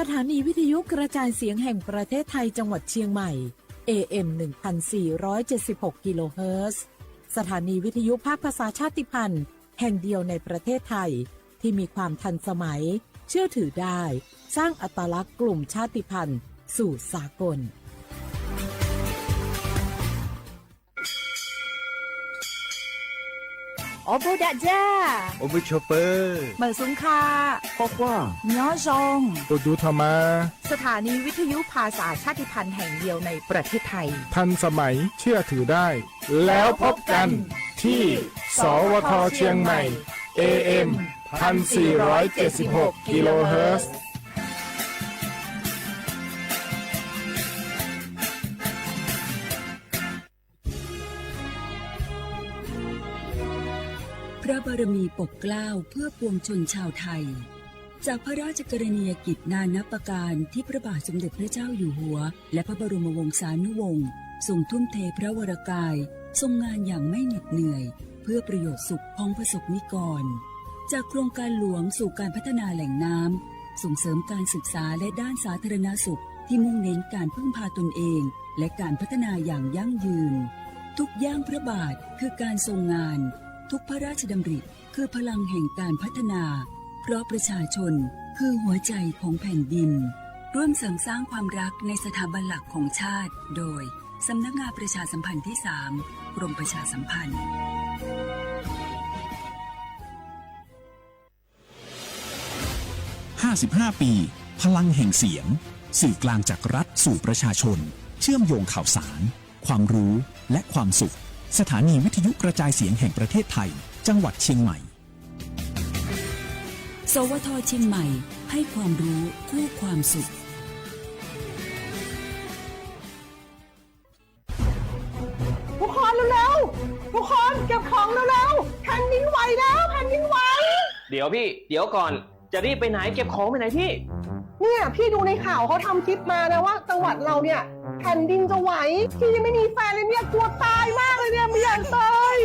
สถานีวิทยุกระจายเสียงแห่งประเทศไทยจังหวัดเชียงใหม่ เอ เอ็ม หนึ่งพันสี่ร้อยเจ็ดสิบหก กิโลเฮิรตซ์ สถานีวิทยุภาคภาษาชาติพันธุ์แห่งเดียวในประเทศไทย ที่มีความทันสมัย เชื่อถือได้ สร้างอัตลักษณ์กลุ่มชาติพันธุ์สู่สากล Ob peb dag zaj, ob peb choj pawg, mawm xub kha, qhuav quaj, nyob zoo, tus tus tho mas. สถานีวิทยุภาษาชาติพันธุ์แห่งเดียวในประเทศไทย ทันสมัย เชื่อถือได้ แล้วพบกันที่ สวท เชียงใหม่ เอ เอ็ม พันสี่ร้อยเจ็ดสิบหก กิโลเฮิรตซ์ พระบารมีปกเกล้าเพื่อปวงชนชาวไทย จากพระราชกรณียกิจนานับประการที่พระบาทสมเด็จพระเจ้าอยู่หัว และพระบรมวงศานุวงศ์ทรงทุ่มเทพระวรกาย ทรงงานอย่างไม่เหน็ดเหนื่อย เพื่อประโยชน์สุขของประสบนิกร จากโครงการหลวงสู่การพัฒนาแหล่งน้ำ ส่งเสริมการศึกษาและด้านสาธารณสุขที่มุ่งเน้นการพึ่งพาตนเอง และการพัฒนาอย่างยั่งยืน ทุกย่างพระบาทคือการทรงงาน ทุกพระราชดำริคือพลังแห่งการพัฒนา เพราะประชาชนคือหัวใจของแผ่นดิน ร่วมเสริมสร้างความรักในสถาบันหลักของชาติ โดย สำนักงานประชาสัมพันธ์ที่สาม กรมประชาสัมพันธ์ ห้าสิบห้า ปี พลังแห่งเสียง สื่อกลางจากรัฐสู่ประชาชน เชื่อมโยงข่าวสาร ความรู้ และความสุข สถานีวิทยุกระจายเสียงแห่งประเทศไทย จังหวัดเชียงใหม่ สวท เชียงใหม่ ให้ความรู้คู่ความสุข ทุกคนเร็วๆ ทุกคนเก็บของเร็วๆ แผ่นดินไหวแล้ว แผ่นดินไหว เดี๋ยวพี่ เดี๋ยวก่อน จะรีบไปไหน เก็บของไปไหนพี่ เนี่ยพี่ดูในข่าวเขาทำคลิปมานะว่าจังหวัดเราเนี่ยแผ่นดินจะไหว พี่ยังไม่มีแฟนเลยเนี่ยกลัวตายมากเลยเนี่ยไม่อยากตาย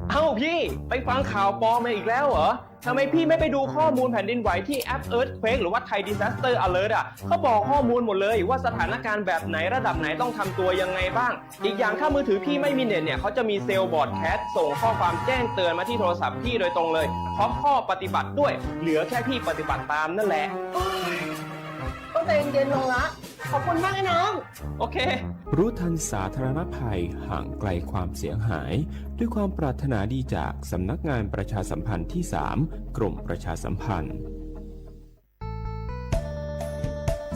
เอ้าพี่ ไปฟังข่าวปลอมมาอีกแล้วเหรอ ทำไมพี่ไม่ไปดูข้อมูลแผ่นดินไหวที่แอป Earthquake หรือว่า Thai Disaster Alert อ่ะ เขาบอกข้อมูลหมดเลยว่าสถานการณ์แบบไหนระดับไหนต้องทำตัวยังไงบ้าง อีกอย่างถ้ามือถือพี่ไม่มีเน็ตเนี่ย เขาจะมีเซลล์ broadcast ส่งข้อความแจ้งเตือนมาที่โทรศัพท์พี่โดยตรงเลย พร้อมข้อปฏิบัติด้วย เหลือแค่พี่ปฏิบัติตามนั่นแหละ โอ๊ย ต้องใจเย็นๆ ลงละ ขอบคุณมากนะน้อง โอเค รู้ทันสาธารณภัย ห่างไกลความเสียหาย ด้วยความปรารถนาดีจากสำนักงานประชาสัมพันธ์ที่สาม กรมประชาสัมพันธ์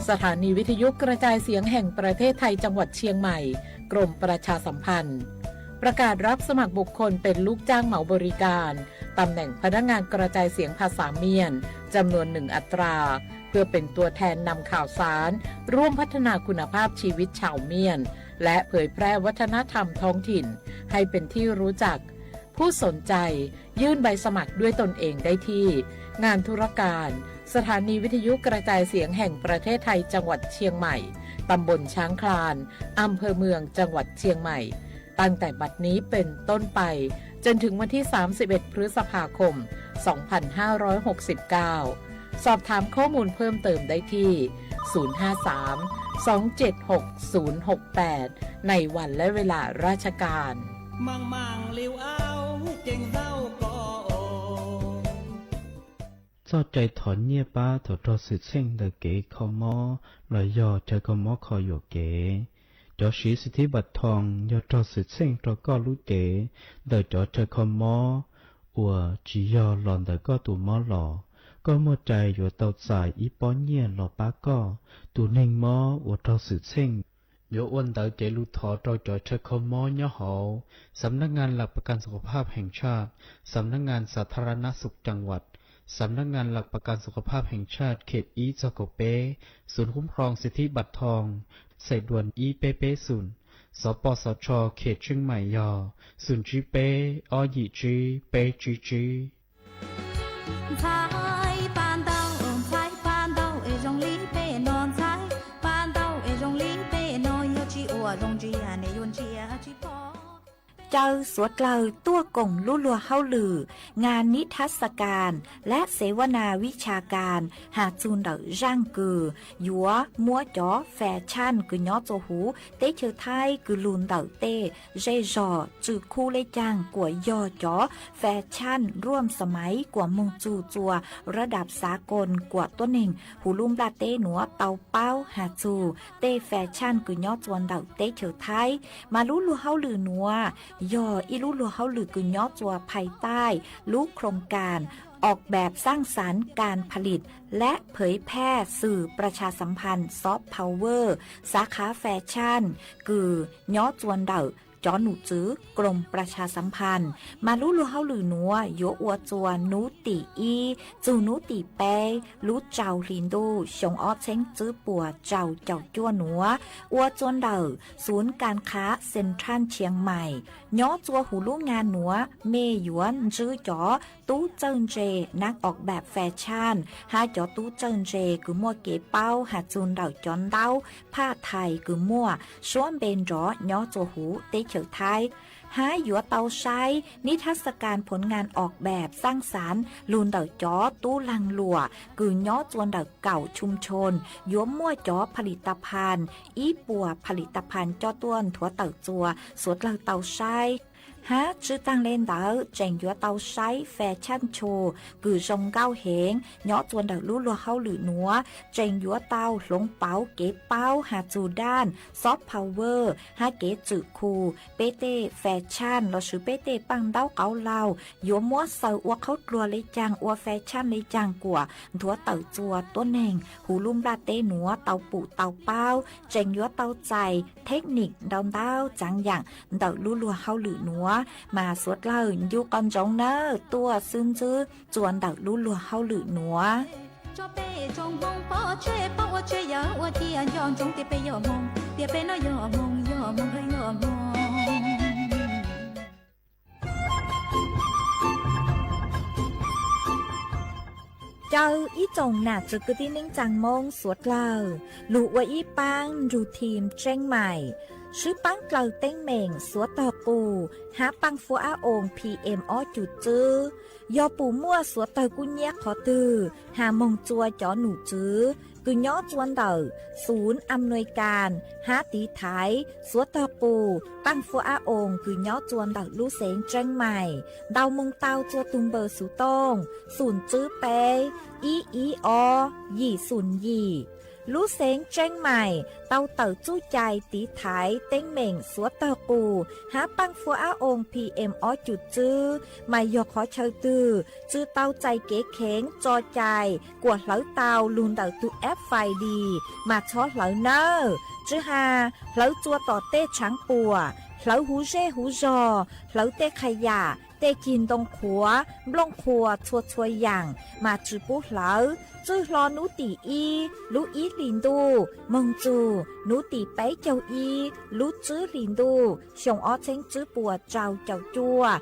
สถานีวิทยุกระจายเสียงแห่งประเทศไทยจังหวัดเชียงใหม่ กรมประชาสัมพันธ์ ประกาศรับสมัครบุคคลเป็นลูกจ้างเหมาบริการ ตำแหน่งพนักงานกระจายเสียงภาษาเมียน จำนวนหนึ่งอัตรา เพื่อเป็นตัวแทนนำข่าวสาร ร่วมพัฒนาคุณภาพชีวิตชาวเมียน และเผยแพร่วัฒนธรรมท้องถิ่น ให้เป็นที่รู้จัก ผู้สนใจยื่นใบสมัครด้วยตนเองได้ที่ งานธุรการ สถานีวิทยุกระจายเสียงแห่งประเทศไทยจังหวัดเชียงใหม่ ตำบลช้างคลาน อำเภอเมืองจังหวัดเชียงใหม่ ตั้งแต่บัดนี้เป็นต้นไป จนถึงวันที่ สามสิบเอ็ด พฤษภาคม สองพันห้าร้อยหกสิบเก้า สอบถามข้อมูลเพิ่มเติมได้ที่ ศูนย์ห้าสาม สองเจ็ดหก ศูนย์หกแปด ในวันและเวลาราชการ Txoj cai thov nyiaj pab thaum raug xwm txheej ntawm kev kho mob los yog chaw kho mob kho yuam kev. Cov siv xim thib npam thoo yog raug xwm txheej rau koj lub cev ntawm cov chaw kho mob uas tsis yog los ntawm koj tus mob los. Koj muaj cai yuav tau txais ib pob nyiaj los pab koj. Tus neeg mob uas raug xwm txheej yuav ua ntawv cev lus thov rau cov chaw kho mob nyob hauv สำนักงานหลักประกันสุขภาพแห่งชาติ สำนักงานสาธารณสุขจังหวัด สำนักงานหลักประกันสุขภาพแห่งชาติ เขต ib txog kaum peb, ศูนย์คุ้มครองสิทธิบัตรทอง sài đuan ib peb peb xum, สปสช เขตเชียงใหม่ yog xum tsib peb ob yim tsib peb tsib tsib. Ntxhais pa ntau, ntxhais pa ntau es zoo li peb no, ntxhais pa ntau es zoo li peb no, yog tsis ua zoo ntsia ne yuav ntsia tsis pom. Caw suav dlawg tuaj koom lub luag hauj lwm งานนิทรรศการ และเสวนาวิชาการ has txug ntawm zaaj kws yuav muab cov fashion kws nyob txua huv teb chaws Thaib kws lug ntawm tej zej zog tsw khu le caag kuas yog cov fashion ruam xa maiv kuas moog txug txua rab dam xav koos kuas tuab neeg huv lub nplaj teb nuav tau paub has txug tej fashion kws nyob txua ntawm teb chaws Thaib. Mas lub luag hauj lwm nuav yog ib lub luag hauj lwm kws nyob txua phais taij lub โครงการออกแบบสร้างสรรค์การผลิต และเผยแพร่สื่อประชาสัมพันธ์ soft power สาขา fashion kws nyob txua ntawm cov num tswv กรมประชาสัมพันธ์. Mas lub luag hauj lwm nuav yuav ua txua nub tim ib txug nub tim peb lub rau hli ntuj xyoo ob txheeb tswb puas rau caum cuaj nuav, ua txua ntawm ศูนย์การค้าเซ็นทรัลเชียงใหม่. Nyob txua huv lub งาน nuav mej yuav ntsib cov tub txawj ntse นักออกแบบแฟชั่น hab cov tub txawj ntse kws muaj kev paub has txug ntawm cov ntaub phaj thais kws muaj suab npe nrov nyob txua huv teb chaws Thaib, hab yuav tau saib นิทรรศการผลงานออกแบบสร้างสรรค์ lug ntawm cov tub laag luam kws nyob txua ntawm kaum ชุมชน yuav muaj cov ผลิตภัณฑ์ ib puas ผลิตภัณฑ์ coj tuaj nthuav tawm txua suav dlawg tau saib. Hab tsi taag le ntawd tseem yuav tau saib fashion show kws zoo nkauj heev nyob txua ntawm lub luag hauj lwm nuav, tseem yuav tau hloov pauv kev paub has txug daaj soft power hab kev tswm khu peb tej fashion lossis peb tej paaj ntaub qauv laug yuav muab xaws ua qhaub dluag le caag, ua fashion le caag kuas nthuav tawm txua tuab neeg huv lub nplaj teb nuav tau pum tau paub. Tseem yuav tau txais technique ntau ntau txaav yaam ntawm lub luag hauj lwm nuav, mas suav dlawg ncu qhov ntsoov nawb tuaj xwb ntsib txua ntawm lub luag hauj lwm nuav. Caw ib tsoom nam txiv kwv tij neej tsaa Moob suav dlawg lug ua ib paab nrug team Tseeb Maim, sib paab dlaws teeb meem suav tog qus hab paaj fuab ab oos P M ob cum tswb. Yog pum muaj suav tawg kub nyiab qhov twg has moog txua cov num tswv kws nyob txua ntawm ศูนย์อำนวยการ hab tiv thaiv suav tog qus paaj fuab ab oos kws nyob txua ntawm lub xeev Tseeb Maim, ntaus moog tau txua tug npawb xuv tooj xum tswb peb ib ib ob yim xum yim. Lub xeev Tseeb Maim tau tawm txuj cai tiv thaiv teeb meem suav tog qus hab paaj fuab ab oos P M ob cum tswb, mas yog qhov chaw twg tsi tau txais kev kheev tso cai kuas hlawv tau lug ntawm tug F I D mas txhob hlawv nawb. Tsi has hlawv txua tom tej tshaav puam, hlawv huv zej huv zog, hlawv tej qha yam, tej cig ntoo qhuav, nplooj qhuas txhua txhua yaam mas tsi pub hlawv. Txwj hlo nub tim ib lub ib hlis ntuj moog txug nub tim peb caug ib lub tswb hlis ntuj xyoo ob txheeb tswb puas rau caum cuaj,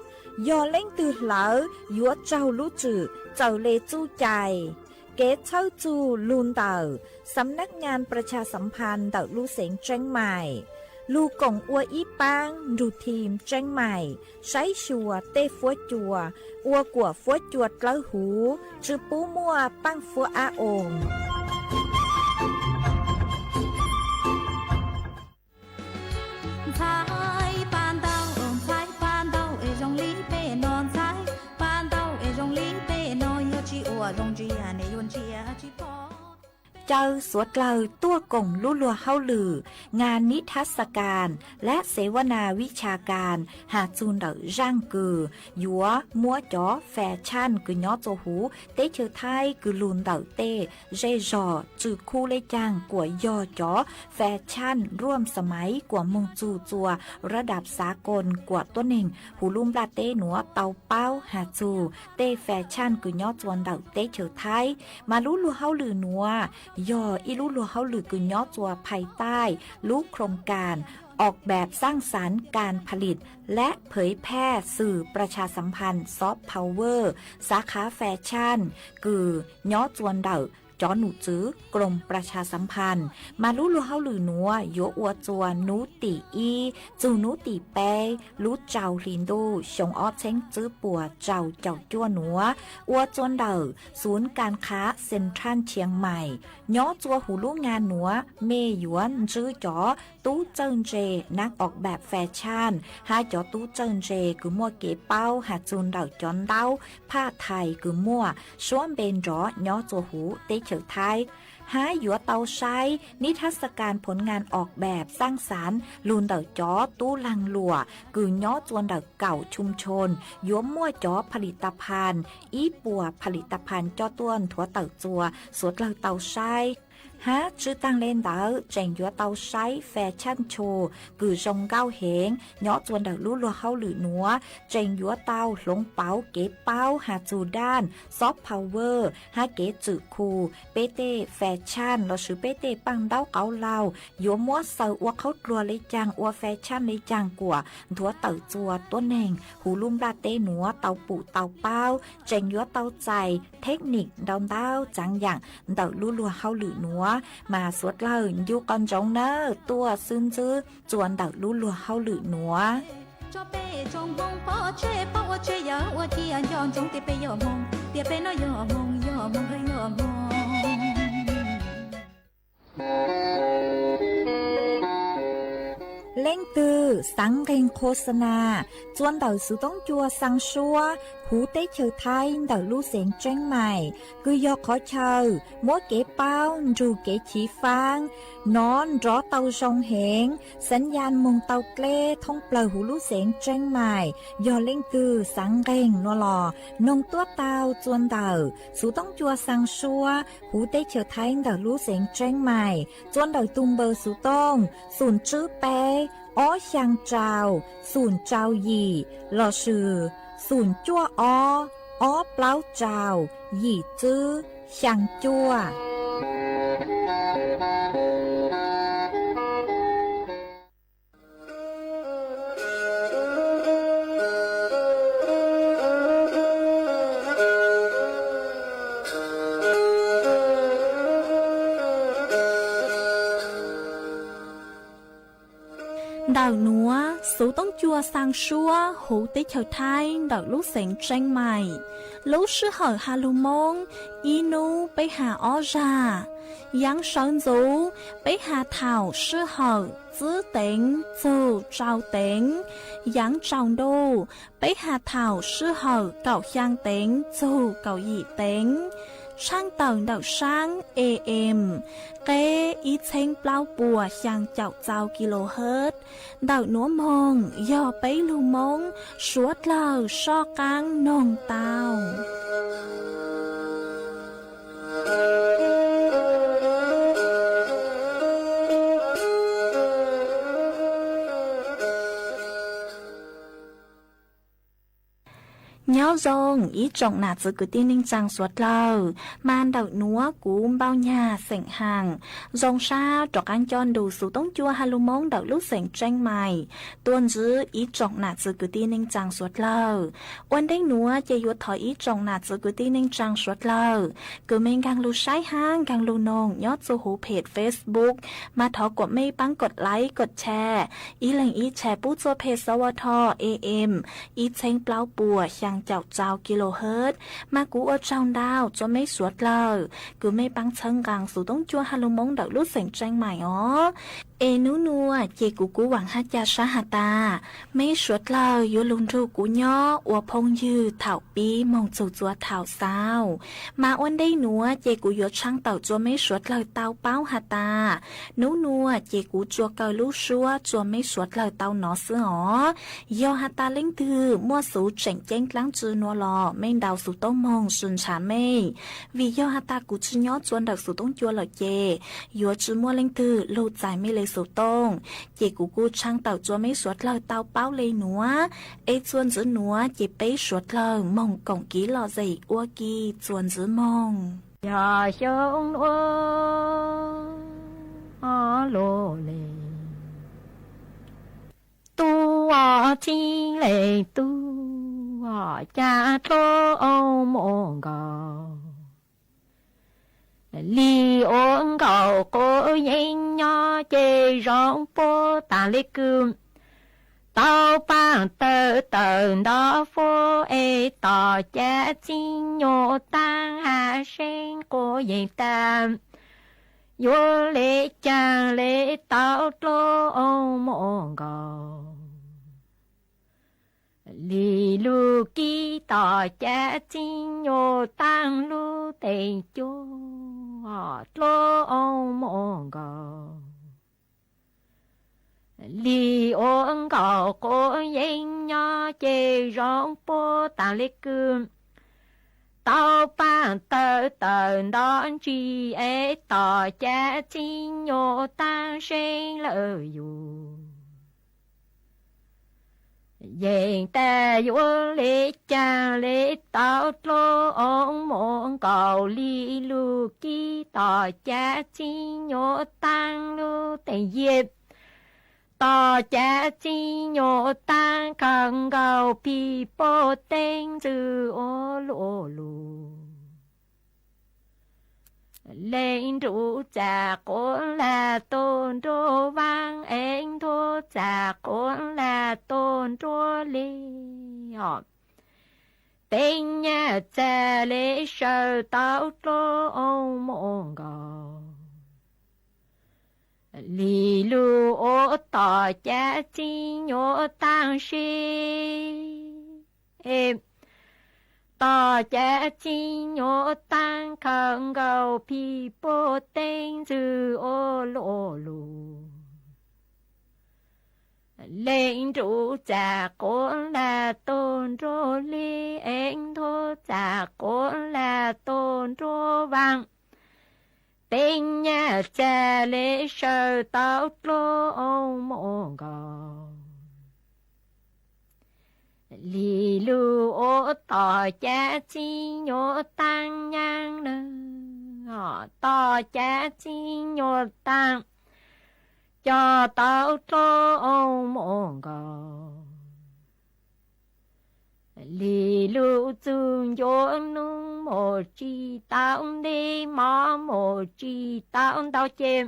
yog leej twg hlawv yuav raug lub tswm txawm le txuj cai. Kev txhawb txug lug ntawm สำนักงานประชาสัมพันธ์ ntawm lub xeev Tseeb Maim, lug koom ua ib paab nrug team Tseeb Maim saib xyuas tej fuab cua, ua kuas fuab cua dlawb huv, tsi pub muaj paaj fuab ab oos. Caw suav dlawg tuaj koom lub luag hauj lwm งานนิทรรศการ และเสวนาวิชาการ has txug ntawm zaaj kws yuav muab cov fashion kws nyob txua huv teb chaws Thaib kws lug ntawm tej zej zog tsw khu le caag kuas yog cov fashion ruam xa maiv kuas moog txug txua rab dam xav koos kuas tuab neeg huv lub nplaj teb nuav tau paub has txug tej fashion kws nyob txua ntawm teb chaws Thaib. Mas lub luag hauj lwm nuav yog ib lub luag hauj lwm kws nyob txua phais taij lub โครงการออกแบบสร้างสรรค์การผลิต และเผยแพร่สื่อประชาสัมพันธ์ soft power สาขา fashion kws nyob txua ntawm cov num tswv Kroos Pras Tshas Xav Phas, mas lub luag hauj lwm nuav yuav ua txuas nub tim ib txug nub tim peb lub rau hli ntuj xyoo ob txheeb tswb puas rau caum cuaj nuav, ua txuas ntawm Xub Kas Qhav Central Chiang Mai. Nyob txuas huv lub nga nuav, mej yuav ntsib cov tub txawj ntse nab ok bab fas tshaj, hab cov tub txawj ntse kws muaj kev paub has txug ntawm cov ntaub phaj thais kws muaj suab npe nrov nyob txuas huv teb chaws Thaib, hab yuav tau saib nib thab xa kas phoob ngas ok bab xaaj xaav lug ntawm cov tub laag luam kws nyob txuas ntawm kaum chum choo, yuav muaj cov phaj lis tas phas ib puas phaj lis tas phas coj tuaj nthuav tawm txuas suav dlawg tau saib. Hab tswj taag le ntawd tseem yuav tau saib fas tshaj tshua kws zoo nkauj heev nyob txuas ntawm lub luag hauj lwm nuav, tseem yuav tau hloov pauv kev paub has txug daj soft power hab kev txwm khu peb tej fas tshaj lossis peb tej paaj ntaub qauv laug yuav muab xaws ua qhaub dluag le caag, ua fas tshaj le caag kuas nthuav tawm txuas tuab neeg huv lub nplaj teb nuav tau pum tau paub, tseem yuav tau txais thej nim ntau ntau txaav yaam ntawm lub luag hauj lwm nuav, mas suav dlawg ncu qo ntsoov nawb, tuaj xwb ntsib txuas ntawm lub luag hauj lwm nuav. Leej twg xaav nqeeg khos xa nas txuas ntawm xuv toob cua xaa suab huv teb chaws Thaib ntawm lub xeev Tseeb Maim, kws yog qhov chaw muab kev paub nrug kev chiv faab nov nrov tau zoo heev, xaav ya moog tau dleb thoob plawg huv lub xeev Tseeb Maim. Yog leej twg xaav nqeeg nuav los noog tuab tau txuas ntawm xuv toob cua xaa suab huv teb chaws Thaib ntawm lub xeev Tseeb Maim, txuas ntawm tug npawb xuv tooj xoom tswb peb ob xyaa rau xoom rau yim lossis xoom cuaj ob ob plaub rau yim tswb xyaa cuaj. Ntawm nuav xuv toob cua xaa suab huv teb chaws Thaib ntawm lub xeev Tseeb Maim. Lub sij hawm has lug Moob, ib nub peb has ob zag. Yaav sawv ntxuv peb has thaum sij hawm tsib teev txug rau teev. Yaav tsaus ntuj peb has thaum sij hawm kaum xyaa teev txug kaum yim teev. Tshaaj tawm ntawm saab A M, qeb ib txheeb plaub puas xyaa caum txau kilohertz. Ntawm nuav moog yog peb lug Moob suav dlawg soj qaab noog tau. Nyob zoo ib tsoom nam txwv kwv tij neej tsaa suav dlawg, mas ntawm nuav kuv Npauj Nyag xeem Haam zoo sab rov qaab coj nrug xuv toob cua has lug Moob ntawm lub xeev Tseeb Maim tuaj ntsib ib tsoom nam txwv kwv tij neej tsaa suav dlawg. Ua ntej nuav ces yuav thov ib tsoom nam txwv kwv tij neej tsaa suav dlawg kws mej nkaag lug saib hab nkaag lug noog nyob txug huv phem Facebook, mas thov kuas mej paab kod like kod share, ib leeg ib share pub txug phem xov ua tho A M ib txheeb plaub puas xyaa caum txau kilohertz. Mas kuv ua tsaug ntau txug mej suav dlawg kws mej paab txhawb nqaa xuv toob cua has lug Moob ntawm lub xeev Tseeb Maim os. Es nub nuav ces kuv kuj vaam hab ca sab has tas mej suav dlawg yuav lug nrug kuv nyob ua phooj ywg thaum pib moog txug txua thaum xaus. Mas ua ntej nuav ces kuv yuav tshaaj tawm txug mej suav dlawg tau paub has tas, nub nuav ces kuv tsuas kaw lub suab txug mej suav dlawg tau nov xwb os. Yog has tas leej twg muaj xuv tseem ceeb dlaab tsi nuav los mej ntaus xuv tooj moog sw ntshaw mej, vim yog has tas kuv tsi nyob txua ntawm xuv toob cua lawm ces yuav tsi muaj leej twg lug txais mej le xuv tooj. Ces kuv kuj tshaaj tawm txug mej suav dlawg tau paub le nuav. Es txuas ntxiv nuav ces peb suav dlawg moog koom kiv lom zem ua ke txuas ntxiv moog. Yog xyoo nuav lug le tub, txhib le tub, ca dlub moog nkaus. Li ua nkaus quav yeeb nyob ces zoo puag tas li kws tau paaj tawg tawm nto fuab es tom cav txib nyuas taab hav seeb quav yeeb tag. Yuav le caag le tau dluab oo muaj nkaus. Li lug kib tom cav txib nyuas taab lub teev cuab, dluab oo muaj nkaus. Li ua nkaus quav yeeb nyob ces zoo puag tas li kws tau paaj tawg tawm nto ntsis es tom cav txib nyuas taab seeb lawm yus. Yeej tag yuav le caag le tau dluab oo muaj nkaus li lug kib tom cav txib nyuas taab lub teev yias. Tom cav txib nyuas taab khaws nkaus phim puag teeb ntxwg ua luj lug. Leej nrub txav quav lag tuaj nruab vaab es nthuab txav quav lag tuaj nruab le os. Peb nyaj txag le saws tau dluab oo muaj nkaus. Li lug ua tom cav txib nyuas taab seb, tom cav txib nyuas taab khaws nkaus phim puag teeb ntxwg ua luj lug. Leej nrub txav quav lag tuaj nruab le es nthuab txav quav lag tuaj nruab vaab. Peb nyaj txag le saws tau dluab oo muaj nkaus. Li lug ua tom cav txib nyuas taab nyaab na, tom cav txib nyuas taab cog tau dluab oo muaj nkaus. Li lug txug ncua nub mus tsis tau ntej, mov mus tsis tau ntau ces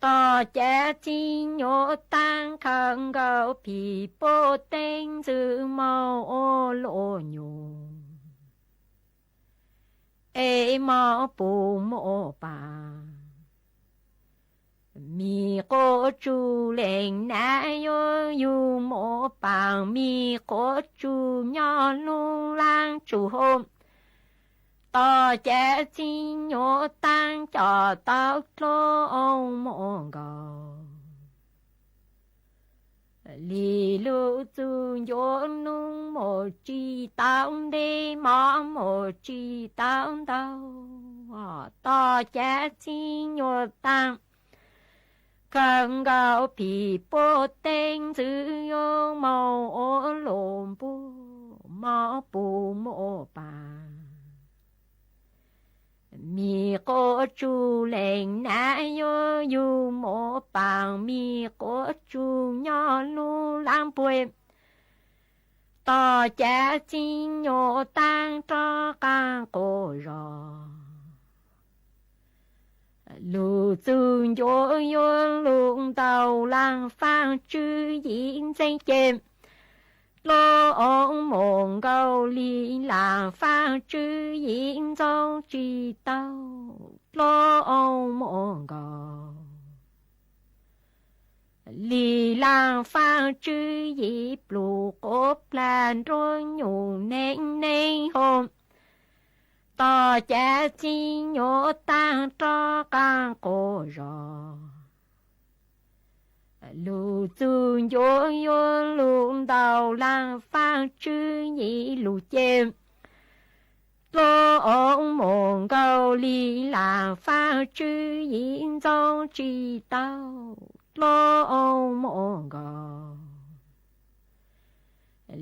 tom cav txib nyuas taab khaws nkaus phim puag teeb ntxwg moog ua luj nyuas. Es mov puv muaj paas, mis quav tsug leej nam yuav yug muaj paas, mis quav tsug nyob lub laab tsug hauv. Tom cav txib nyuas taab cog tau dluab oo muaj nkaus. Li lug txug ncua nub mus tsis tau ntej, mov mus tsis tau ntau, tom cav txib nyuas taab khaws nkaus phim puag teeb ntxwg yuav moog ua luj npuj, mov puv muaj paas. Mis quav tsug leej nam yuav yug muaj paas, mis quav tsug nyob lub laab npuag. Tom cav txib nyuas taab rov qaab quas zog. Lug txug ncua yuav lug ntaus laag faaj tswv yim ntxeev ces dluab oo muaj nkaus li laag faaj tswv yim ntxoov tsis tau, dluab oo muaj nkaus li laag faaj tswv yim plug quav plag nruab nyuj neeg neeg hauv. Tom cav txib nyuas taab rov qaab quas zog. Lug txug ncua yuav lug ntaus laag faaj tswv yim lug ces dluab oo muaj nkaus li laag faaj tswv yim ntxoov tsis tau, dluab oo muaj nkaus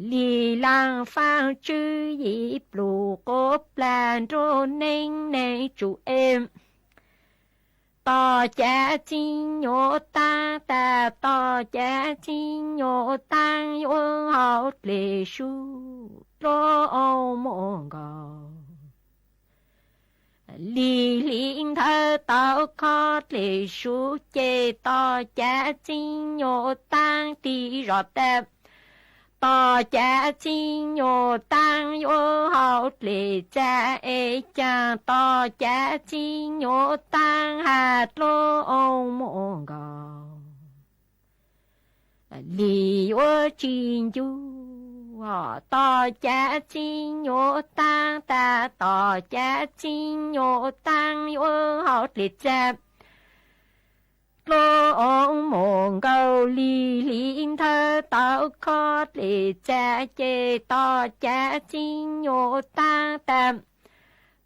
li laag faaj tswv yim plug quav plag nruab neeg neeg tsug es. Tom cav txib nyuas taab tag, tom cav txib nyuas taab yuav hauv dlej sub, dluab oo muaj nkaus Lig hli nthawv tau khob dlej sub ces tos cav txiv nyuj taab tig zog tas. Tos cav txiv nyuj taab yuav hauv dlej txaj es caag tos cav txiv nyuj taab has dluab oo muaj nkaus. Lig yuav tsis ncu, tos cav txiv nyuj taab tas tos cav txiv nyuj taab yuav hauv dlej txaj dluab oo muaj nkaus. Lig hli nthawv tau khob dlej txaj ces tos cav txiv nyuj taab tas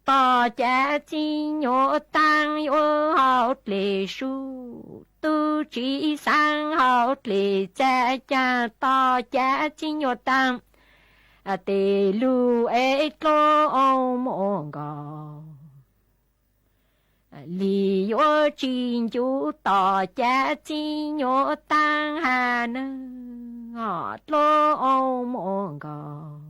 tos cav txiv nyuj taab yuav hauv dlej sub. Tub tsis xaav hauv dlej txaj caag tos cav txiv nyuj taab tes lug es dluab oo muaj nkaus. Lig yuav tsis ncu tos cav txiv nyuj taab has na, dluab oo muaj nkaus.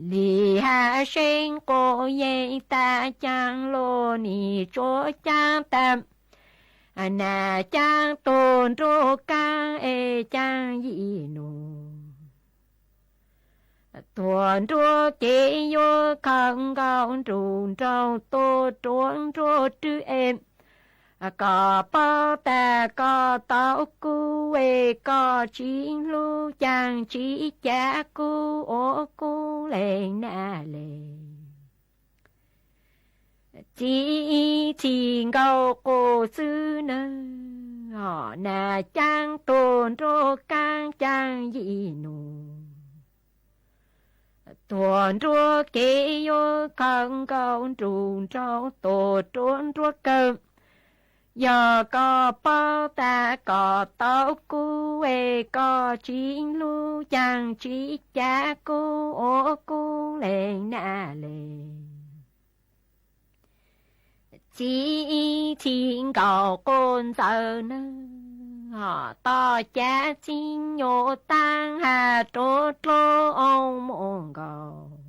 Lig has seeb quas yeej tas caag luas nim tsuav caab tas, nas caab tuag nruab kaab es caag yim nus. Tuag nruab kev yuav khawv nkaus nruj nraug tuaj ruam nruab rwb es, koj paub tas koj tau kub es koj tsis hlub caag tsis cav kub ua kub leeg na le. Txi txhim nkaus quas xwb nawb, nas caab tuag nruab kaab caag yim nus. Tuag nruab kev yuav khawv nkaus nruj nraug tuaj ruam nruab kawg. Yog koj paub tas koj tau kub es koj tsis hlub caag tsis cav kub ua kub leeg na le. Txi txhim nkaus quas ntxawm nawb, tos cav txiv nyuj taab has rua dluab oo muaj nkaus.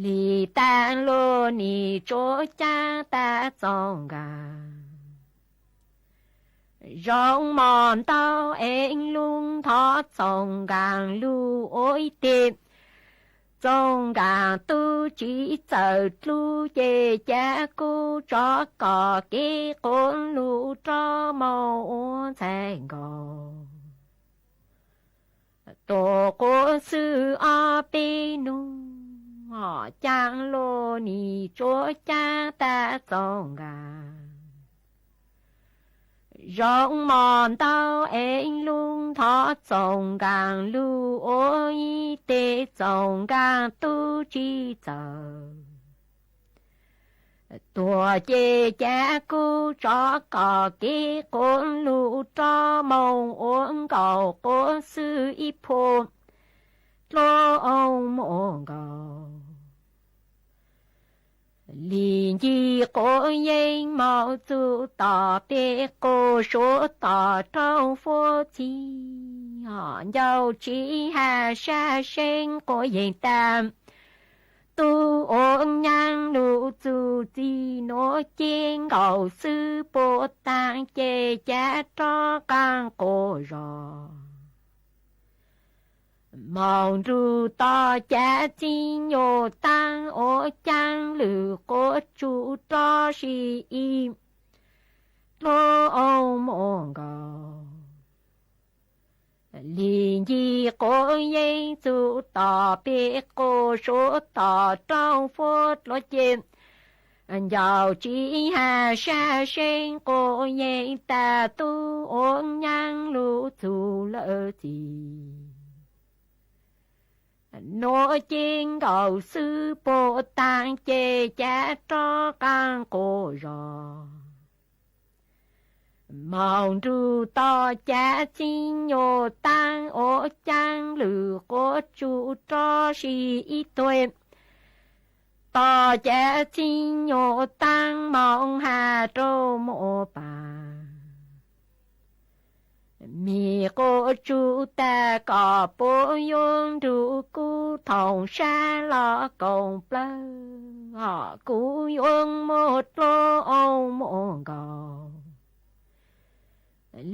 Lig tas luas nim tsuav caab tas txoos nkaag. Zoo mos ntau es lug ntho txoos nkaag lug ua ib teg. Txoos nkaag tub tsis txawm dlub ces cav kub tsov kom kev quas lug rov moog ua ntxhais nkaus. Tuag quas xwb ob peb nub, caag luas nim tsuav caab tas txoos nkaag. Zoo mos ntau es lug ntho txoos nkaag lug ua ib teg. Txoos nkaag tub tsis txawm tuag ces cav kub tsov kom kev quas lug rov moog ua nkaus quas xwb ib phua dluab oo muaj nkaus. Lig ncig quas yeej moog txug tom peg quas suav tom raug fuab txi, ncauj tsis has sab seeb quas yeej tas. Tub ua nyaab lug txug txij nuav ces nkaus xwb puag taag ces cav rov qaab quas zog. Moog nrug tom cav txiv nyuj taab ua caag lwm quas tsuj rov si ib dluab oo muaj nkaus. Lig ncig quas yeej txug tom peg quas suav tom raug fuab dluav ces, ncauj tsis has sab seeb quas yeej tas. Tub ua nyaab lug txug lawm txij nuav ces nkaus xwb puag taag ces cav rov qaab quas zog. Moog nrug tom cav txiv nyuj taab ua caag lwm quas tsuj rov si ib tug. Tom cav txiv nyuj taab moog has rua muaj paag, Mi quav tsuj tag kom puab yuav nrug kub thoom sab los koom plawg, kuv yuav muaj dluab oo muaj nkaus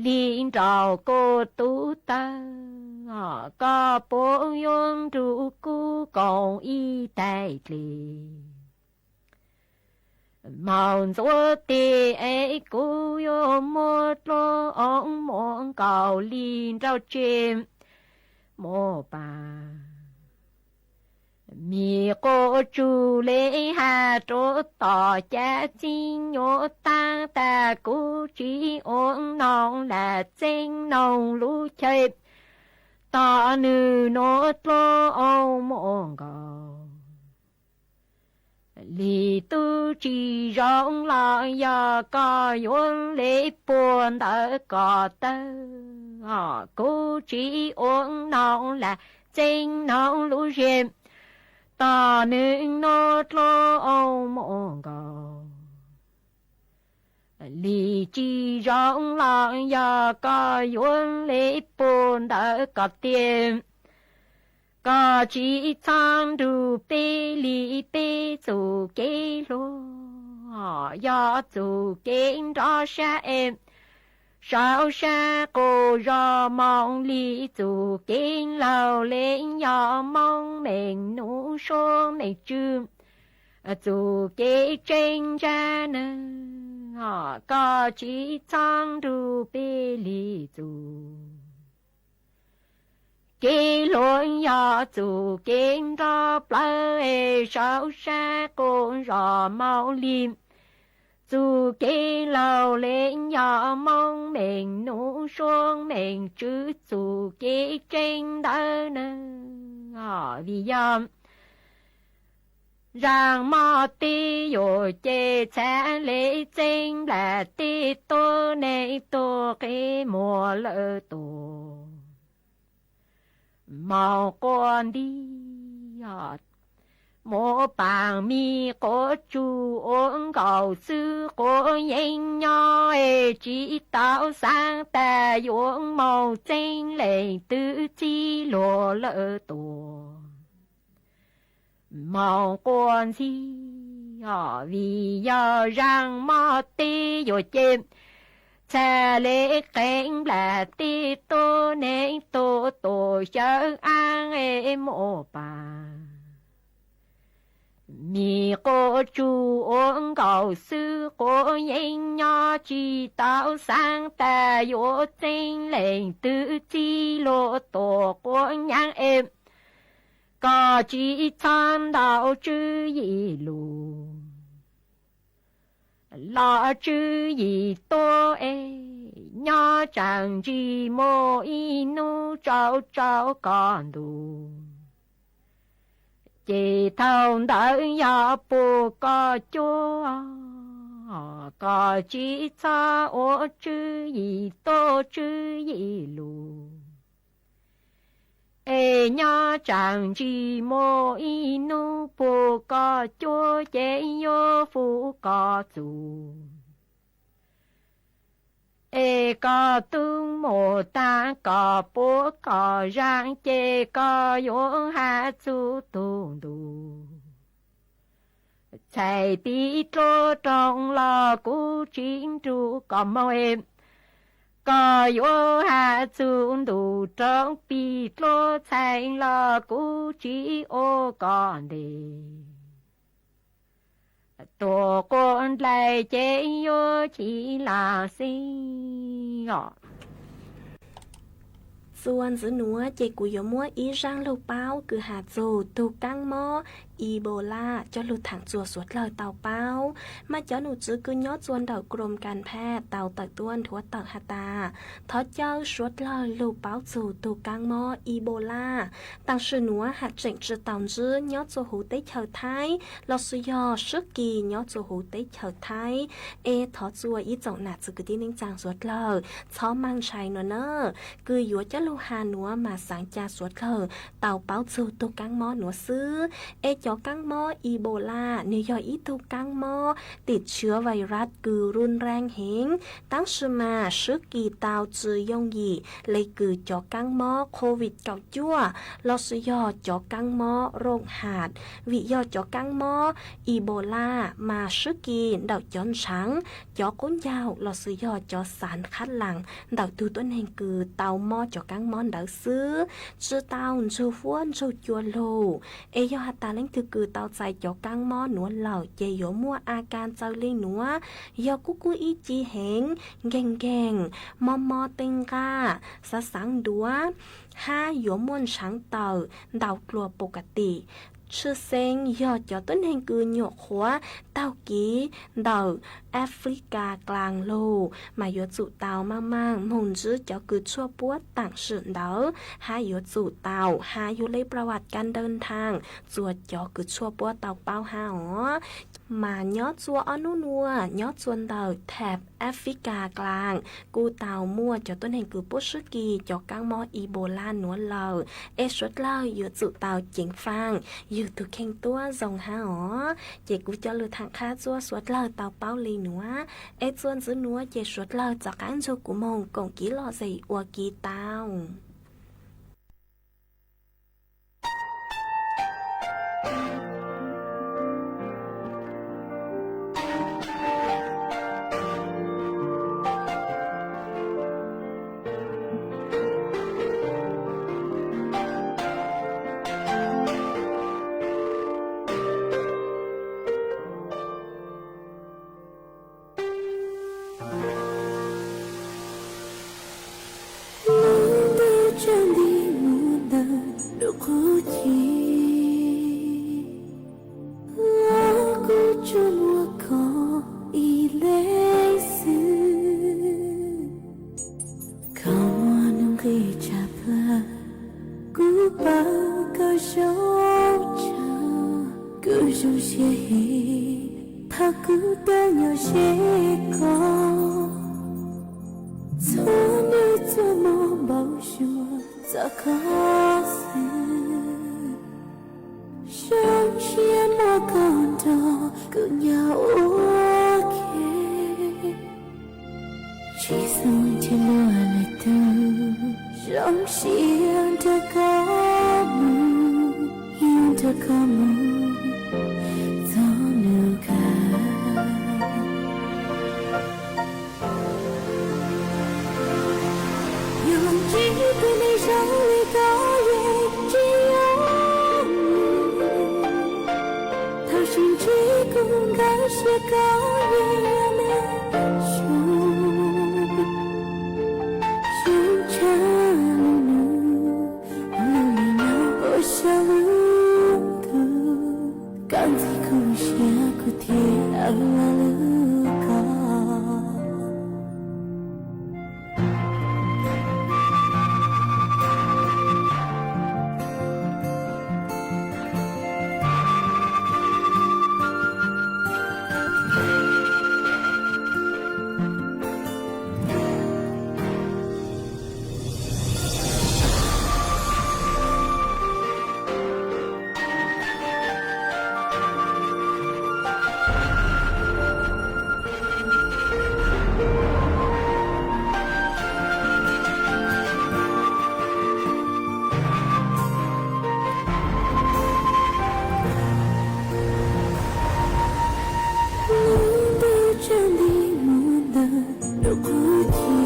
li nraum kuv tub tawg, koj puab yuav nrug kub koom ib taig dlig. Moog ntxuav teg es kuv yuav muaj dluab oo muaj nkaus li nrauj tseg muaj pas. Mi quav tsuj le has rua tom caj txib nyuam taab tas kuv tsi ua noog lam txeeb noog lub chaw, tos nwg nuav dluab oo muaj nkaus li tub tsi zoo los yog koj yuav le puag ntawm ko tawg, kuv tsi ua noog lam txeeb noog lub zej, tos nwg nuav dluab oo muaj nkaus li tsi zoo los yog koj yuav le puag ntawm ko tiag. Koj tsi txhob nrug peb li peb txuj kev hluas, yog txuj kev nrov sab es saum sab quas zos moog li txuj kev laug le yog Moob Meej Nub Suab Meej Tswb, txuj kev tseeb ntsab neeg, koj tsi txhob nrug peb li txuj kev hluas, yog txuj kev nrov plawg es saum sab quas zos moog li txuj kev laug le yog Moob Meej Nub Suab Meej Tswb txuj kev tseeb ntawd neeg. Vim yog zaaj moj teb yuam ces txhad le txeeb nplas teb tuab neeg tuag qe muag lawm tuag. Moog quas nti muab paam mi quav tsuj ua nkaus xwb quav yeeb nyob es tsi tau xaav tas yuav moog txeeb leej twg txij luag lawm tuag. Moog quas ntxig vim yog zaaj moj teb yuam ces txhad le qeeb nplas teb tuab neeg tuag tuag xyawb aab es muaj paam. Mi quav tsuj ua nkaus xwb quav yeeb nyob tsi tau xaav tas yuav txeeb leej twg txij luag tuag quav nyaab es koj tsi txhob ntau tswv yim lug. Los tswv yim tuab es nyob tsaam ntsis muaj ib nub tsau tsau koj ntuj. Ces thaum ntawd yog puag koj cuab, koj tsi txhob ua tswv yim tuab tswv yim lug. Es nyob tsaam ntsis muaj ib nub puag koj cuab ces yuav fub koj txuj. Es koj tub muam taag koj puab koj zaaj ces koj yuav has txug tug ntuj. Txhais pim dluab roog los kuv tsi nrug koj moog es koj yuav has txug ntuj roog pim dluab txhais los kuv tsi ua koj ntes. Tuag quas dlais ces yuav chim lam xij os. Txuas ntxiv nuav ces kuv yuav muab ib zaaj lug paub kws has txug tug kaab mob Ebola coj lug thaam txuas suav dlawg tau paub. Mas cov num tswv kws nyob txuas ntawm Krom Kas Phas tau tawm tuaj nthuav tawm has tas, thov caw suav dlawg lug paub txug tug kaab mob Ebola. Taam sim nuav has tseem tsi tau ntsib nyob txuas huv teb chaws Thaib lossis yog swb kis nyob txuas huv teb chaws Thaib. Es thov txuas ib tsoom nam txiv kwv tij neej tsaa suav dlawg txhob maj ntshai nuav na, kws yuav coj lug has nuav mas xaav ca suav dlawg tau paub txug tug kaab mob nuav xwb. Es Cov kaab mob Ebola nwg yog ib tug kaab mob tim tswv vais ras kws run reeg heev, taab sis mas swb kis tau tsi yooj yim le kws cov kaab mob COVID kaum cuaj lossis yog cov kaab mob rooj ham, vim yog cov kaab mob Ebola mas swb kis ntawm cov ntshav, cov qub ncaug lossis yog cov xav qhab laas ntawm tug tuab neeg kws tau mob cov kaab mob ntawd xwb, tsi tau ntsug huab ntsug cua lug. Es yog has tas leej twg kws tau txais cov kaab mob nuav lawm ces yuav muaj a kas txawv li nuav: yog kub kub ib ci heev, nkeeg nkeeg, mob mob teeb nqaj, xaav xaav ntuav, hab yuav muaj ntshaav tawm ntau dlua pus kas tim. Tshwj xeeb yog cov tuab neeg kws nyuam qhuav taug kev ntawm Africa Dlaag lug mas yuav tsum tau maaj maaj moog ntsib cov kws tshuaj puab taam sim ntawd, hab yuav tsum tau has yug le pla vam kas daws nthaag txuas cov kws tshuaj puab tau paub hab os. Mas nyob txua ob nub nuav nyob txua ntawm thab Africa Dlaag kuj tau muaj cov tuab neeg kws puab swb kis cov kaab mob Ebola nuav lawm, es suav dlawg yuav tsum tau ceev faaj yug tug kheej tuab zoo hab os. Ces kuv coj lug thaam qhab txuab suav dlawg tau paub li nuav, es txua ntxiv nuav ces suav dlawg rov qaab nrug kuv moog koom kev lom zem ua ke tau. Lub ntuj tsaus nti mus ntawm lub qub ci, los kuj tsuas muaj koj ib leeg xwb. Koj muaj nuj nqis tshaj plawg, kuv paub koj zoo tshaj. Kuv zoo siab heev thaum kuv tuaj nyob ze koj. Txhua nub txhua mo npau suav txog koj xwb. Zoo siab muaj koj nrog kuv nyob ua ke. Tsis xav ntsib luag lwm tus, zoo siab nrog koj mus, yuav nrog koj mus txog nub kawg. Yog tsis pom neeg zoo li koj yeej tsis yuav mus. Thaum sib ntsib kuv nkag siab koj yeej yog neeg zoo, zoo tshaj lub ntuj, lub ntuj no ua saum lub ntuj. Koj ntxim kuv siab kuv thiaj los lwm koj. Lub ntuj tsaus nti mus ntawm lub qub ci,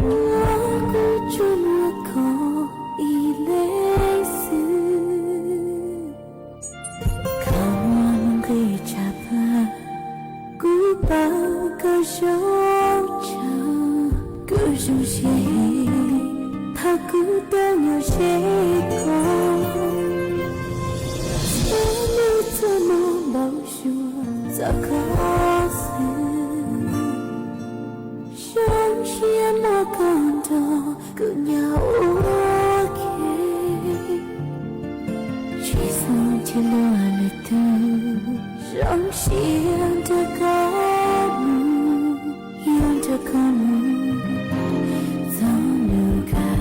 los kuj tsuas muaj koj ib leeg xwb. Koj muaj nuj nqis tshaj plawg, kuv paub koj zoo tshaj. Kuv zoo siab heev thaum kuv tuaj nyob ze koj. Txhua nub txhua mo npau suav txog koj xwb. Zoo siab muaj koj nrog kuv nyob ua ke. Tsis xav ntsib luag lwm tus, zoo siab nrog koj mus, yuav nrog koj mus txog nub kawg.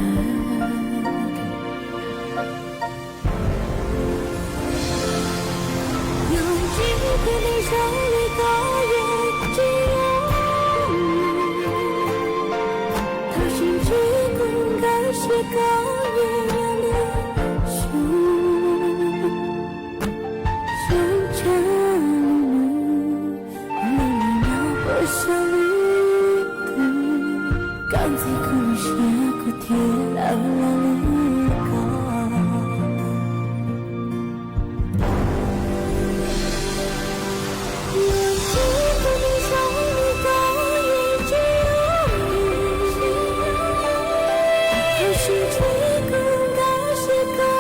Sau lwm tus, koj ntxhais kuv lub siab kuv thiaj tau los lwm koj. Yuav tsis tus neeg zoo li koj yeej tsis muaj, tab sis tsis kuv nkag siab koj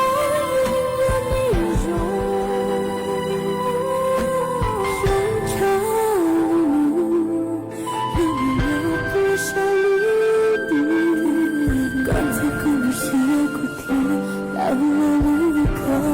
yeej muaj neeg zoo. Zoo tshaj lus, yog li no puas sau lwm tus, koj ntxhais kuv lub siab kuv thiaj tau los lwm koj.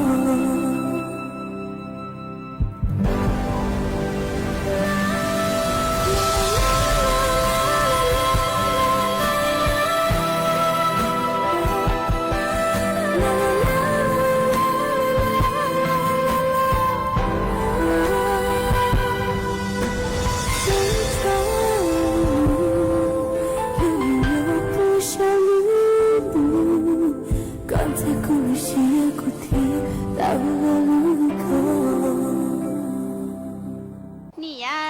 Koj ntxhais kuv lub siab kuv thiaj tau los lwm koj. Niam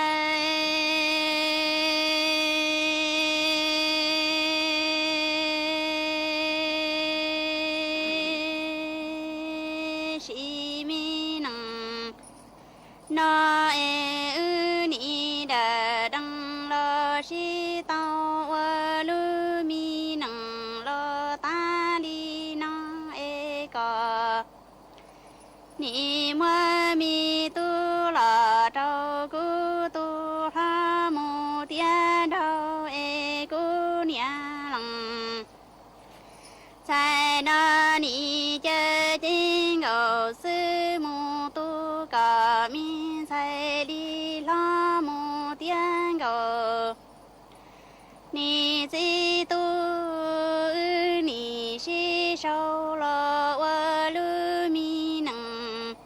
yau, sim me neej no es wb nim daws deev los sib tau ua lub me neej los tas li no es kom nim muab me tub los rau kuv tus hlob mus tiav nraug es kuv niam leej txhais no nim caw ceeb nkaus xwb mus tu kom me ntxhais li hlob mus tiav nkaus. Nim txiv tub wb nim sib sau los ua lub me neej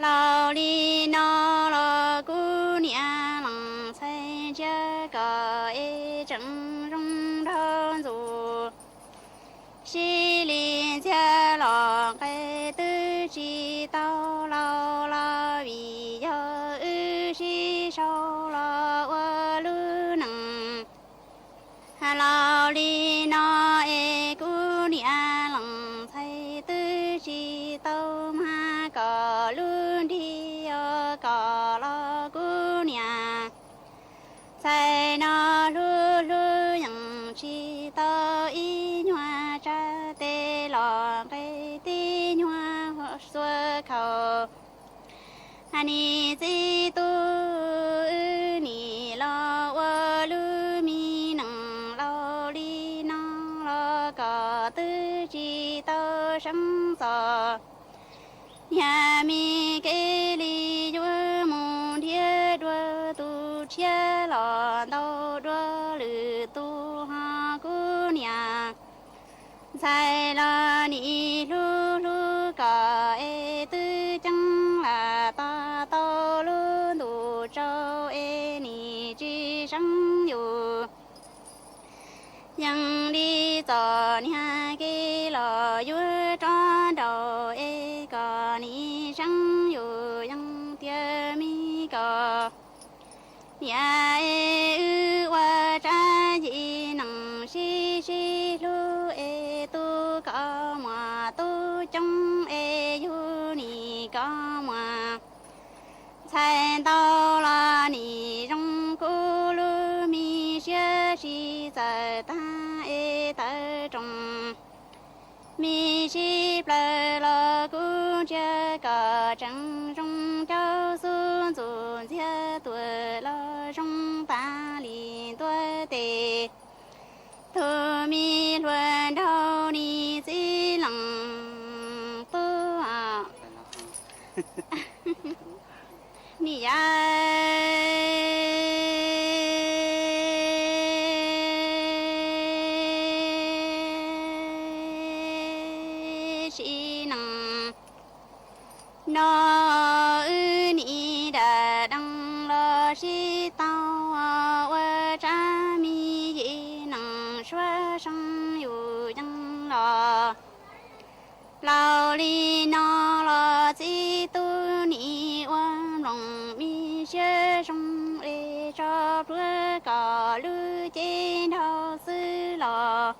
laus li no los kuv niam leej txhais ntsia kom es tseem zoo nrog ntxuav. Sib li ntxhiab los nqe twb tsis tau laus los vim yog wb sib sau los ua lub neej laus li no es kuv niam leej txhais twb tsis tau mag kom lub nrig os kom los kuv niam txhais no hlub hlub yeej tsis tau ib nyuag tsa tes los nqe tib nyuag xuav khaus. Nim txiv tub wb nim los ua lub me neej laus li no los kom twb tsis tau seeb txog niag me kev li yuav mus nrhiav dua tus tshiab los ntau dua lwm tus ho kuv niam ntxhais los nim hlub hlub kom es twb ceeb lam tos tau lub ntuj tsaus es nim tsis seeb yus. Yeej li txom niag kev los yuav rov nraus es kom nim seeb yus yeej tiag me kom niam es wb ua tsab yim neej sib sib hlub es tu koj muam tub coob es yug nim koj muam ntxhais ntau los nim zoo kuv lub me siab sib txawm tag es tawv roos. Me sib plaws los kuv ntsia kom tseem zoo caub xub ntxuj ntxiag tuam los zoo tas li ntua tes. Tus me hluas nraug nim txiv leej tub nim yau, sim neej no wb nim dam dees los sib tau ua tsab me yim neej suab seeb yus yeej los laus li no los txiv tub nim ua nploos me siab zoo es tso plhuav kom lub cev nrau xwb los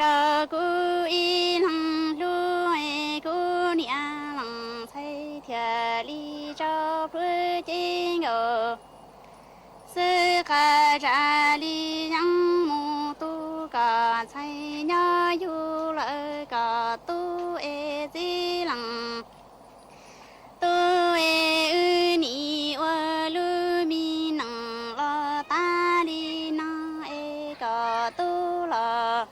rau kuv ib leeg hlub es kuv niam Leej Ntxhais thiaj li tso plhuav cev nkaus xwb. Qhov tsa li yeej mus tu kom ntxhais nyob yug lawm kom tub es txiv leej tub es wb nim ua lub me neej los tas li no es kom tub los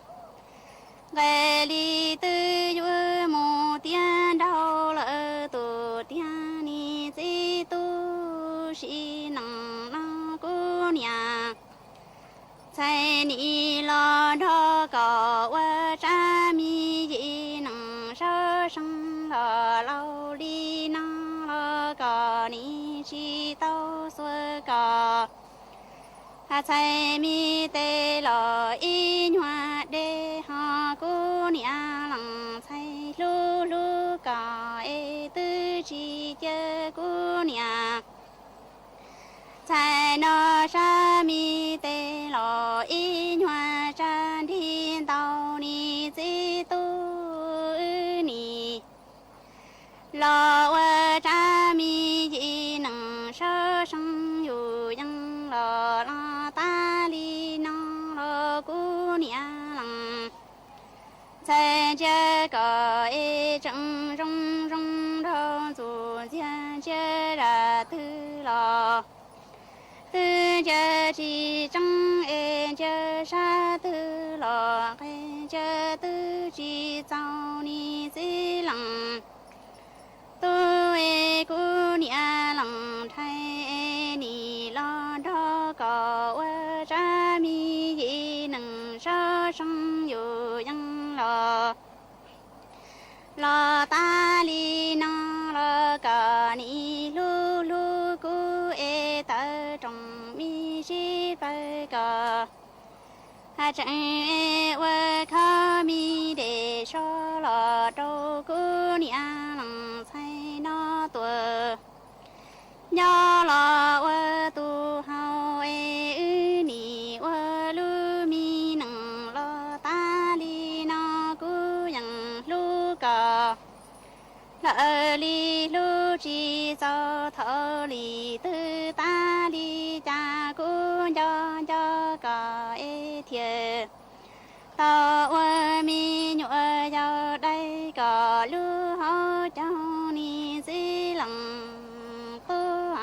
nqes li twb yuav mus tiav nraug lawm tus tiag nis txiv tub sim neej no kuv niam ntxhais nim los nrog kom ua tsab me yim neej sab seej los laus li no los kom nim tsis tau xuas kom ntxhais me tes los ib nyuag dej ho kuv niam Leej Ntxhais hlub hlub kom es twb tsis cia kuv niam ntxhais no sab me tes los ib nyuag tsab nrig ntau nis txiv tub wb nim los ua tsab me yim neej sab seej yus yeej los los tas li no los kuv niam Leej Ntxhais ntsia kom es tseem zoo zoo nraug ntxuav ntxiag ntsia zaj twg los twb ntsia tsis tseeb es ntsia sab twg los qe ntsia twb tsis txaus nis txiv leej tub es kuv niam Leej Ntxhais nim los nrog kom ua tsab me yim neej sab seej yus yeej los los tas li no los kom nim hlub hlub kuv es tawm rooj me sib plawg kom tseem ua khob me dej soj los rau kuv niam Leej Ntxhais no tuaj nyob los ua tus hau es wb nim ua lub me neej los tas li no kuv yeej hlub kom lawv li hlub tsis txaus thaum li twg tas li cas kuv nco nco kom es thiaj tau ua me nyuam yaus dai kom lub hauv caug nis txiv leej tub.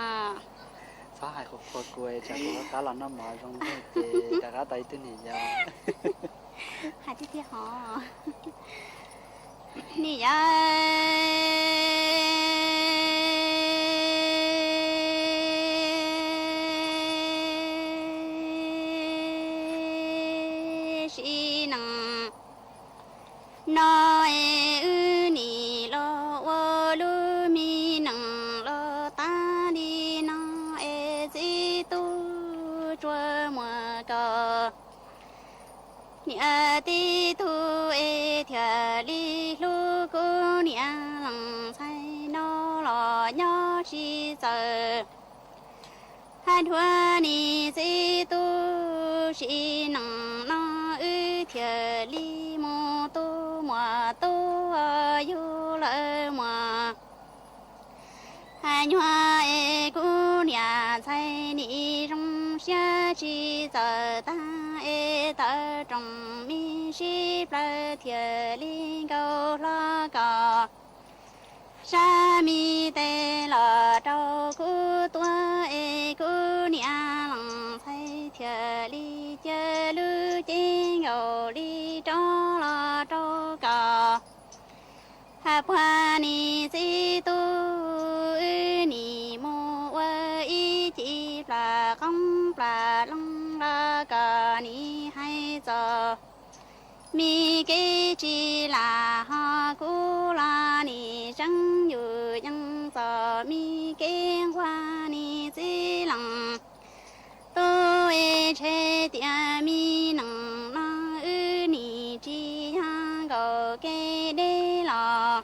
Txhob hais qhuav qhuav kuv es tsam kuv rov qab los noj mov zoo ntuj ces rov qab tau ib tug niam yau. Hais tiag tiag hov. Niam yau sib neej no es wb nim los ua lub me neej los tas li no es txiv tub tsuas muaj koj niam tib tug es thiaj li hlub kuv niam Leej Ntxhais no los nyob tsis txawj hab dhuav nis txiv tub sib neej no wb thiaj li mus tu muam tub yug lawm muam hab nyuag es kuv niam Ntxhais nim zoo siab tsis txawj tag es tawm rooj me sib plawg thiaj li nkaus hlo kom sab me tes los rau kuv tuaj es kuv niam Leej Ntxhais thiaj li cia lub cev nkaus li rov los rau kom hab puag nis txiv tub wb nim mus ua ib cim plam qoob plam loo los kom nim hais txog me kev tsis lam ho kuv los nim tseeb yus yeej txog me kev nquag nis txiv leej tub es ntshe tias me neej no wb nim tsis yog nkaus kev deb los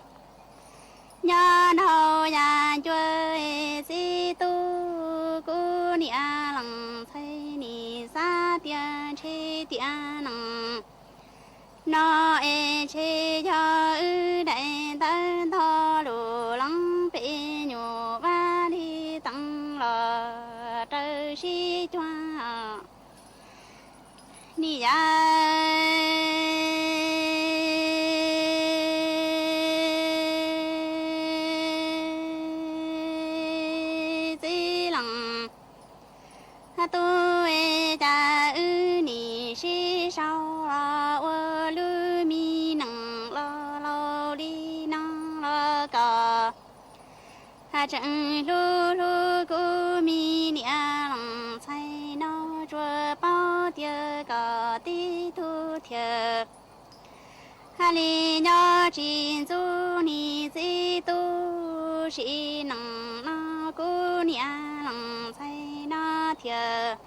nyob nraum yam ncua es txiv tub kuv niam Leej tias ntshe tiam neej no es ntshe yog wb daim ntawv ntog lus leej pem nyuam Vaj Lis Teem los raws sib cuag niam yau txiv leej tub es cas wb nim sib sau los ua lub me neej los laus li no los kom tseem hlub hlub kuv me niam leej ntxhais no tsuas paub tias kom tib tug thiaj li nyob tsis ntxub niam txiv tub sim neej no kuv niam leej ntxhais no thiaj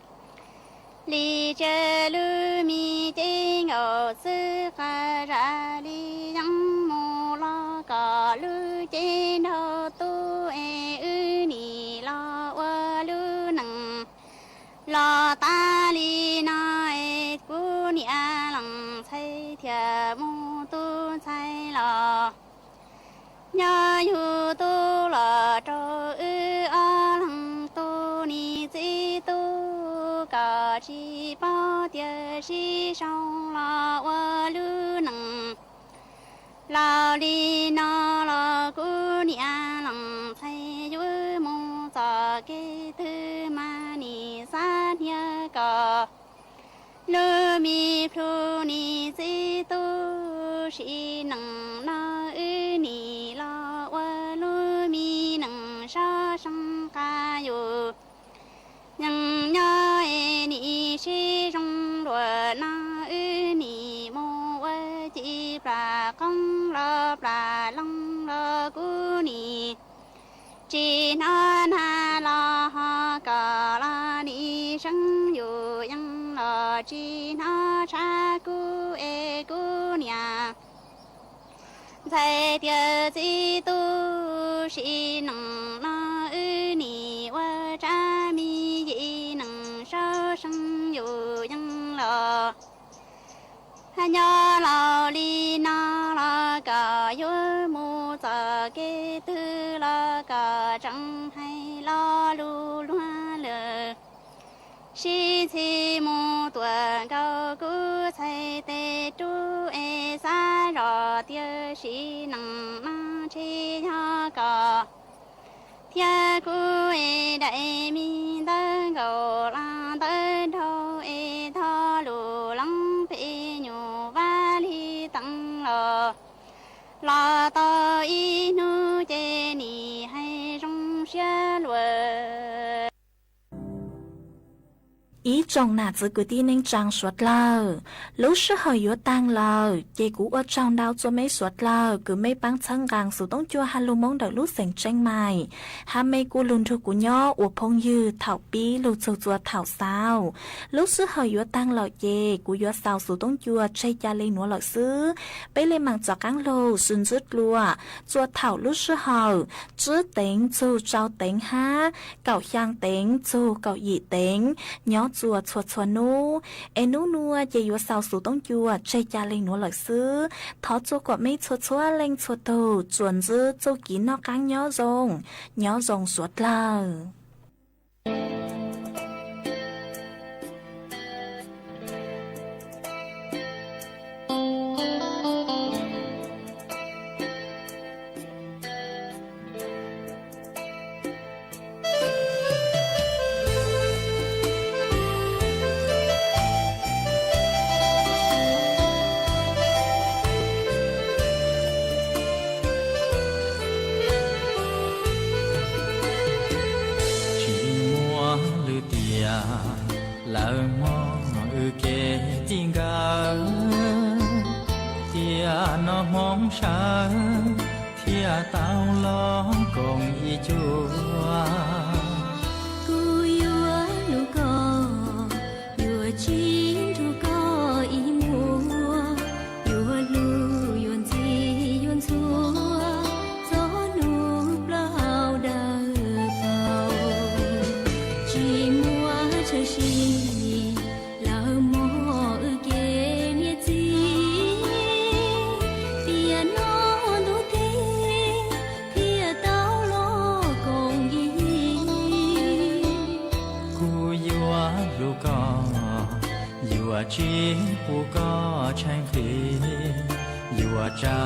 li tsa lub me cev nkaus xwb qab zaj li yeej mus los kom lub cev nraug tub es wb nim los ua lub neej los tas li no es kuv niam leej ntxhais thiaj mus tu ntxhais los nyob yug tub los rau wb ob leeg tu niam txiv tub kom tsis paub tias sib sau los ua lub neej laus li no los kuv niam leej ntxhais yuav mus txoj kev twg mas nim xav hnia kom lub me plhu niam txiv tub sim neej no wb nim los ua lub me neej sab seej qab yus yeej nyob es nim sib zoo dua no wb nim mus ua ci plam qoob los plam loo los kuv nim tsis hnov nag los ho kom los nim seeb yus yeej los tsis hnov tshav kub es kuv niam ntxhais tias txiv tub sim neej no wb nim ua tsab me yim neej sab seej yus yeej los nyob laus li no los kom yuav mus txoj kev twg los kom tseem hais lo lus luag lawm. Sib ntxhi mus tuaj nkaus kuv txhais tes rub es xav zoj tias sim neej no ntshe yog kom thiab kuv es daim me ntawv nkaus los ntawv nraug es tho lus leej pem nyuam Vaj Lis Teem los los tau ib hnub ces nim hais zoo siab luaj. Ib tsoom nam txiv kwv tij neej tsaa suav dlawg, lub sij hawm yuav taag lawm ces kuv ua tsaug ntau txug meb suav dlawg kws meb paab txhawb nqaa xov tooj cua hab lug Moob ntawm lub xeev Tseeb Mais, hab meb kuj lug nrug kuv nyob ua phooj ywg thaum pib lug txug txua thaum xaus. Lub sij hawm yuav taag lawm ces kuv yuav xaus xov tooj cua tseg ca le nuav lawm xwb. Peb le maam tov qaab lug sib ntsib dlua txua thaum lub sij hawm tsib teev txug rau teev hab kaum xyaa teev txug kaum yim teev nyob txua txhua txhua nub. Es nub nua ces yuav xaus xov tooj cua tseg ca le nuav lawm xwb. Thov txua kom meb txhua txhua leej txhua tug tsuas ntsib txuj kev noj qaab nyob zoo, nyob zoo suav dlawg. Tsis muaj lwm tiam lawv moog wb kev txij nkawm, tiam no Hmoob sawv thiaj tau los koom ib cuab. Kuv yuav hlub koj, yuav tsis nrug koj ib muag, yuav hlub yuav ntxhi yuav ntxhua, txog nub plaub hau dawb paug, tsis muaj tshawm sim los Tsis pub koj tsheej nqhis, yuav tsa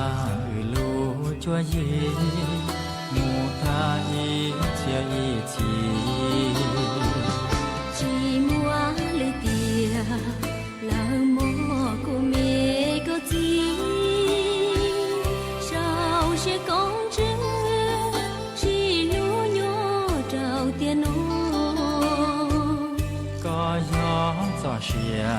wb lub cuab yig mus tag ib txhiab ib txhis. Tsis muaj lwm tiam, lawv mog kuv me koj txiv, sau siab koob tswv, sib hlub nyob rau tiam no. Koj yog txoj sia,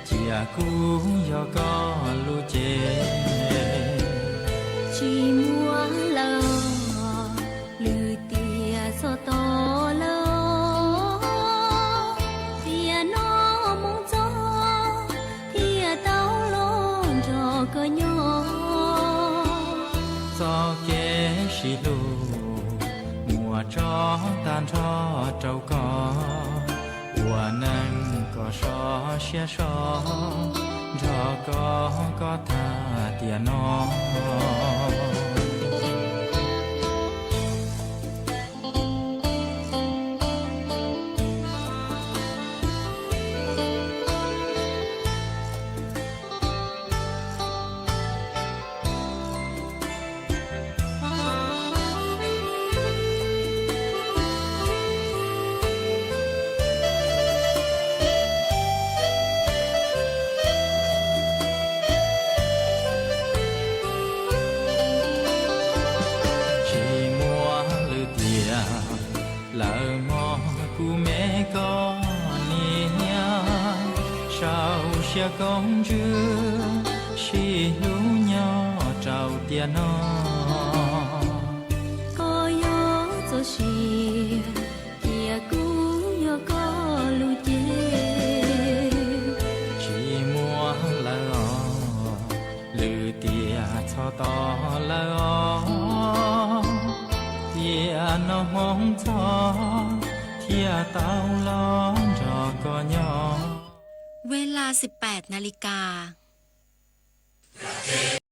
cia kuv yog koj lub cev. Tsis muaj lawm, lwm tiam txhob tos lawm. Tiam no hmoov txog, thiaj tau los nrog koj nyob. Txoj kev sib hlub, muaj tso tag nrho rau koj. Ua neej koj sov siab so, nrog koj koj tag tiam no. Tsis muaj lwm tiam, lawv mog kuv me koj niam, sau siab koob tswv, sib hlub nyob rau tiam no. Koj yog txoj sia, cia kuv yog koj lub cev. Tsis muaj lawm os, lwm tiam txhob tos lawm os. Tiam no hmoov txog, thiaj tau los nrog koj nyob. Ves las siv pem nas lis kas.